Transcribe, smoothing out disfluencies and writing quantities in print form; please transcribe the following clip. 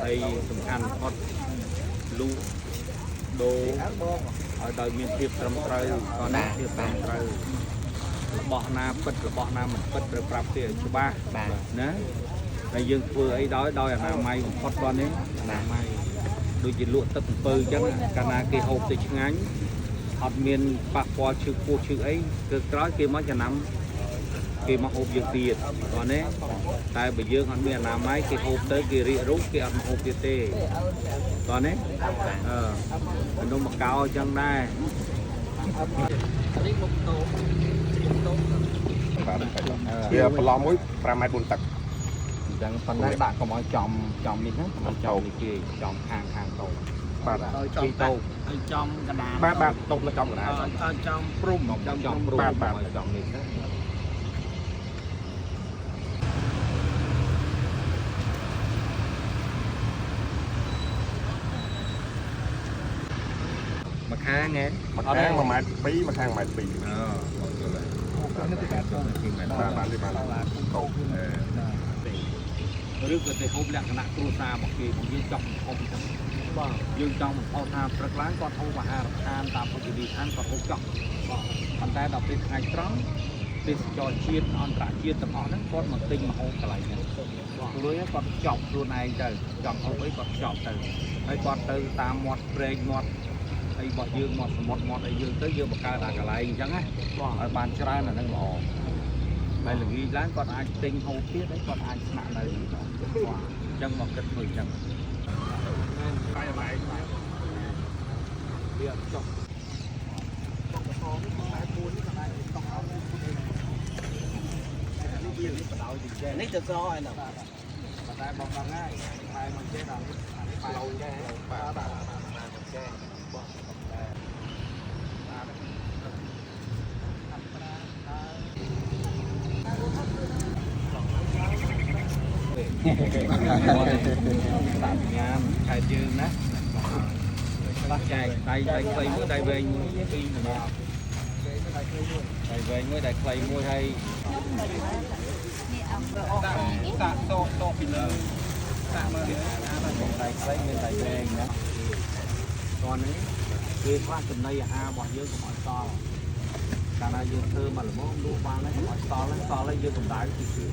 ហើយសំខាន់បំផុតលក់ដូរឲ្យដោយមានភាពត្រឹមត្រូវក៏ណាភាពត្រឹមត្រូវរបស់ណាពិតរបស់ណាមិនពិតត្រូវប្រាប់គេឲ្យច្បាស់ បាទ ណាហើយយើងធ្វើអីដោយអនាម័យបំផុតគាត់នេះអនាម័យដូចជាលក់ទឹកអំពៅអញ្ចឹងកាលណាគេហូបទៅឆ្ងាញ់អត់មានប៉ះពាល់ឈឺពោះឈឺអីគឺក្រោយគេមកចំណាំគេមកហូបយើងទៀតគាត់នេះតែបើយើងអត់មានអនាម័យគេហូបទៅគេរាករូសគេអត់មកហូបទៀតទេគាត់នេះអឺនំមកកោអញ្ចឹងដែរ នេះមុខតូតូ បាទវាប្រឡោះមួយ5ម៉ែត្រ4ទឹក អញ្ចឹងប៉ុន្តែដាក់កុំឲ្យចំចំនេះណាកុំឲ្យចំនេះគេចំខាងខាងតូប បាទ ឲ្យចំ ពីតូប ឲ្យចំកណ្ដាល បាទបាទតូបនៅចំកណ្ដាល ឲ្យចំព្រំ ចំចំព្រោះ បាទបាទ ឲ្យចំនេះណាមកខាងហ៎ មួយខាង1ម៉ែត្រ2មួយខាង1ម៉ែត្រ2 អឺបងយល់ហើយ បាទបាទនេះបាទតូប ឬក៏ទៅហូបលក្ខណៈគ្រួសាររបស់គេមកយើងចង់បង្ហូបអញ្ចឹង បាទ យើងចង់បង្ហូបថាព្រឹកឡើងគាត់ហូបអាហារដ្ឋានតាមពុទ្ធវិធីឋានគាត់ហូបចោះ បាទ ប៉ុន្តែដល់ពេលថ្ងៃត្រង់ទេសចរជាតិអន្តរជាតិទាំងអស់ហ្នឹងគាត់មកទិញមកហូបកន្លែងហ្នឹងលុយគាត់ចប់ខ្លួនឯងទៅចង់ហូបអីគាត់ចប់ទៅហើយគាត់ទៅតាមមាត់ព្រែកមាត់អីរបស់យើងមាត់សមុទ្រមាត់អីយើងទៅយើងបង្កើតអាកន្លែងអញ្ចឹងណា បាទ ឲ្យបានច្រើនអាហ្នឹងល្អហើយល្ងាចឡើងគាត់អាចទិញហូបទៀតហើយគាត់អាចស្នាក់នៅអញ្ចឹងមកគិតធ្វើអញ្ចឹងវាអត់ចុះ នេះទៅស្រឲ្យណា ប៉ុន្តែបងដល់ហើយថែមកចេះដល់អានេះបែកចេះបាទបាទចេះបងតាមញ៉ាំខែយើងណាបាទចែកដៃដៃខ្លីមួយដៃវែងមួយពីរម្នាក់ដៃវែងមួយដៃខ្លីមួយហើយ សាក់តតពីលើសាក់មើល ដៃខ្លីមានដៃវែងណាតោះនេះគេខ្លះចំណីអាហាររបស់យើងកុំឲ្យសល់កាលណាយើងធ្វើមកល្មមលក់បានហើយកុំឲ្យសល់សល់ហើយយើងកម្ដៅទីខ្ពស់។